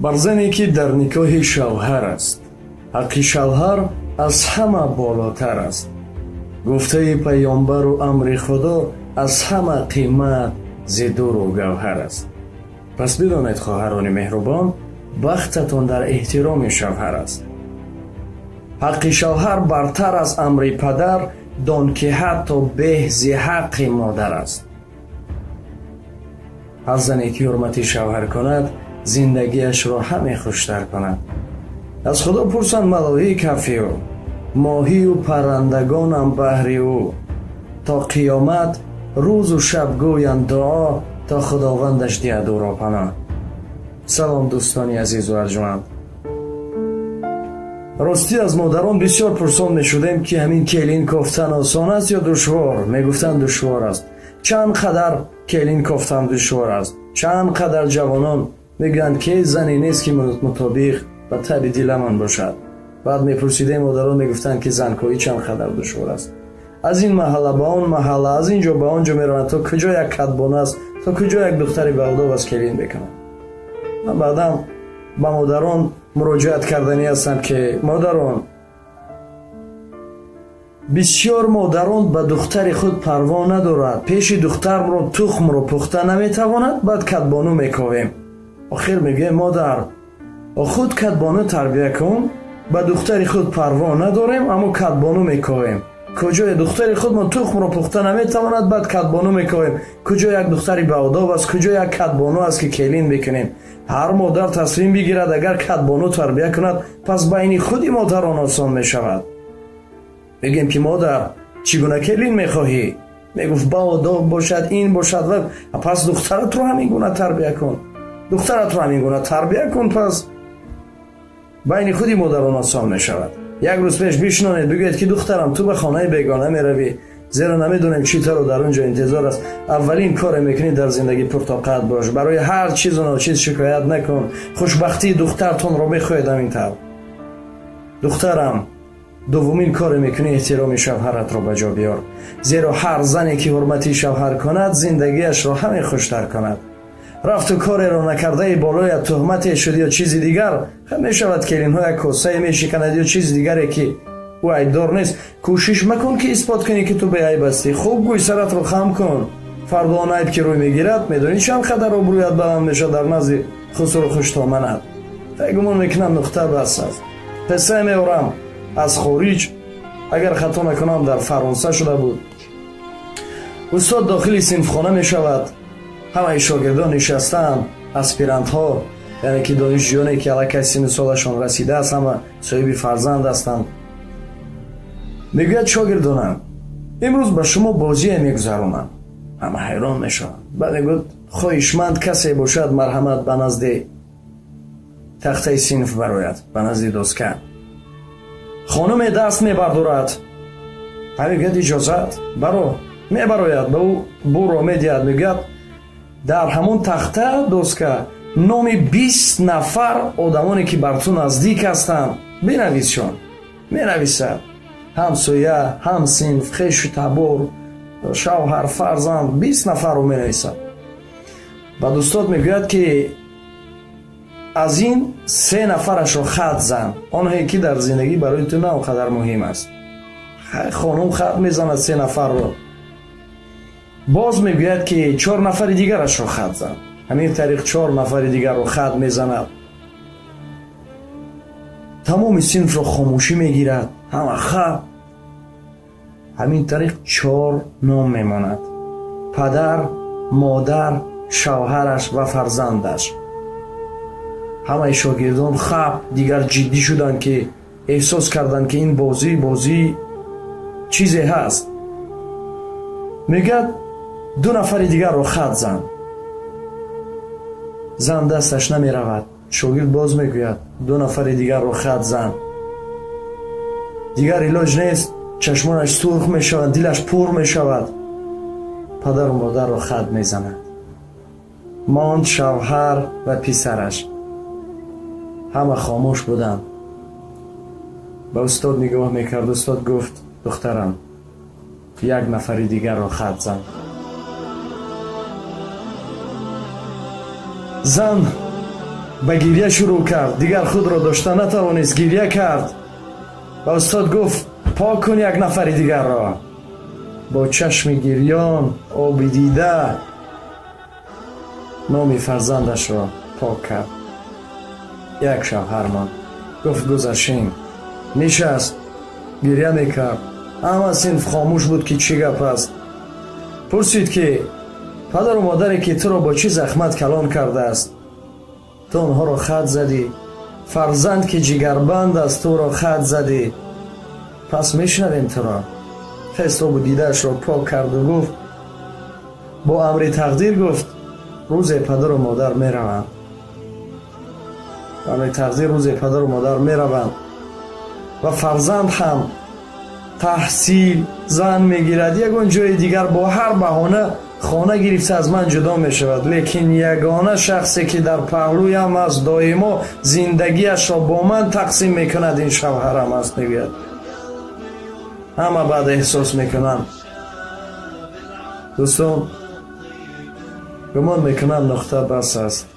Бар зане ки дар никоҳи шавҳар аст, ҳаққи шавҳар аз ҳама болотар аст. Гуфтаи паёмбару амри Худо аз ҳама қимат зи дуру гавҳар аст. Пас бидонед, хоҳарони меҳрубон, бахтатон дар эҳтироми шавҳар аст. Ҳаққи шавҳар бартар аз амри падар, дон ки ҳатто беҳ зи ҳаққи модар аст. Ҳар зане ки ҳурмати шавҳар кунад, зиндагиашро ҳаме хуштар кунад. Аз Худо пурсанд малоик ҳафи ӯ, моҳию паррандагонам баҳри ӯ. То қиёмат рӯзу шаб гӯянд дуо, то Худовандаш диҳад ӯро паноҳ. Салом, дӯстони азизу арҷманд. Ростӣ, аз модарон бисёр пурсон мешудем, ки ҳамин келин кофтан осон аст ё душвор. Мегуфтанд, душвор аст. Чанд қадар келин кофтан душвор аст? Чанд қадар ҷавонон мегӯянд, ки зане нест, ки мутобиқ ба таби диламон бошад. Баъд мепурсидем, модарон мегуфтанд, ки занкоӣ чанд қадар душвор аст. Аз ин маҳалла ба он маҳалла, аз ин ҷо ба он ҷо мераванд, то куҷо як кадбону аст, то куҷо як духтари баодоб аст, келин бикунанд. Ман баъдан ба модарон муроҷиат карданӣ ҳастам, ки модарон, бисёр модарон ба духтари худ парво надорад. Пеши духтарро тухмро пухта наметавонад, баъд кадбону мековем. Охир мегӯем: модар, худ кадбону тарбия кун. Ба духтари худ парво надорем, аммо кадбону мековем. Куҷое духтари худмон тухмро пухта наметавонад, баъд кадбону мековем. Куҷо як духтари баодоб аст, куҷо як кадбону аст, ки келин бикунем? Ҳар модар тасмим бигирад, агар кадбону тарбия кунад, пас байни худи модарон осон мешавад. Мегӯем, ки модар, чӣ гуна келин мехоҳӣ? Мегуфт, баодоб бошад, ин бошад. Ва пас духтаратро ҳамин гуна тарбия кун, духтаратро ҳамин гуна тарбия кун, пас байни худи модарон осон мешавад. Як рӯз пеш бишнонед, бигӯед, ки духтарам, ту ба хонаи бегона меравӣ, зеро намедонем чӣ таро дар он ҷо интизор аст. Аввалин коре мекунӣ дар зиндагӣ, пуртоқат бош, барои ҳар чизу ночиз шикоят накун. Хушбахтии духтартонро мехоҳед ҳамин тавр. Духтарам, дуввумин коре мекунӣ, эҳтироми шавҳаратро ба ҷо биёр, зеро ҳар зане ки ҳурмати шавҳар кунад, зиндагиашро ҳаме хуштар кунад. Рафту кореро накардаи болоят туҳмате шуд ё чизи дигар мешавад, келинҳо як косае мешиканад ё чизи дигаре, ки ӯ айбдор нест, кӯшиш макун, ки исбот кунӣ, ки ту беайб ҳастӣ. Хуб гӯй, саратро хам кун. Фардо он айб ки рӯй мегирад, медонӣ, чанд қадар обрӯят баланд мешавад дар назди хусуру хуштоманат. Гумон мекунам, нуқта бас аст. Қисса меорам аз хориҷ, агар хато накунам, дар Фаронса шуда буд. Устод дохили синфхона мешавад. Ҳамаи шогирдон нишастаанд, аспирантҳо, яъне ки донишҷӯёне, ки аллакай синну солашон расидааст, ҳама соҳиби фарзанд ҳастанд. Мегӯяд: шогирдонам, имрӯз ба шумо бозие мегузаронам. Ҳама ҳайрон мешаванд. Баъд мегӯяд: хоҳишманд касе бошад, марҳамат, ба назди тахтаи синф барояд, ба назди доска. Хонуме даст мебардорад. Ҳа, мегӯяд: иҷозат, баро. Мебарояд, ба ӯ буро медиҳад. Мегӯяд: дар ҳамон тахта, доска, номи 20 нафар одамоне, ки бар ту наздик ҳастанд, бинависшон. Менависад: ҳамсоя, ҳамсинф, хешу табор, шавҳар, фарзанд, 20 нафарро менависад. Баъд устод мегӯяд, ки аз ин се нафарашро хат зан, онҳое ки дар зиндагӣ барои ту на он қадар муҳим аст. Хонум хат мезанад се нафарро. Боз мегӯяд, ки чор нафари дигарашро хат зан. Ҳамин тариқ чор нафари дигарро хат мезанад. Тамоми синфро хомӯшӣ мегирад, ҳама хат. Ҳамин тариқ чор ном мемонад: падар, модар, шавҳараш ва фарзандаш. Ҳамаи шогирдон хаб, дигар ҷиддӣ шуданд, ки эҳсос карданд, ки ин бозӣ бозӣ чизе ҳаст. Мегӯяд: ду нафари дигарро хат зан. Зан дасташ намеравад. Шогирд боз мегӯяд: ду нафари дигарро хат зан. Дигар илоҷ нест, чашмонаш сурх мешавад, дилаш пур мешавад, падару модарро хат мезанад. Монд шавҳар ва писараш. Ҳама хомӯш буданд, ба устод нигоҳ мекард. Устод гуфт: духтарам, як нафари дигарро хат зан. Зан Ба гирья шурӯъ кард, дигар худро дошта натавонист, гирья кард ва устод гуфт: «Пок кун як нафари дигарро». Бо чашми гирён, оби дида номи фарзандашро пок кард. Як шавҳар монд. Гуфт: «Гузашин». Нишаст, гирья мекард. Ҳама синф хомӯш буд, ки чӣ гап аст. Пурсид, ки падару модаре, ки туро бо чӣ захмат калон кардааст, ту онҳоро хат задӣ. Фарзанд, ки ҷигарбанд аст, туро хат задӣ. Пас мешунавем туро. Хест, обу дидаашро пок карду гуфт: «Бо амри тақдир, — гуфт, — рӯзе падару модар мераванд. Амри тақдир, рӯзе падару модар мераванд ва фарзанд ҳам таҳсил, зан мегирад, ягон ҷои дигар, бо ҳар баҳона хона гирифта аз ман ҷудо мешавад. Лекин ягона шахсе, ки дар паҳлӯям аст, доимо зиндагиашро бо ман тақсим мекунад, ин шавҳарам аст», мегӯяд. Ҳама баъд эҳсос мекунанд. Дӯстон, гумон мекунам, нуқта бас аст.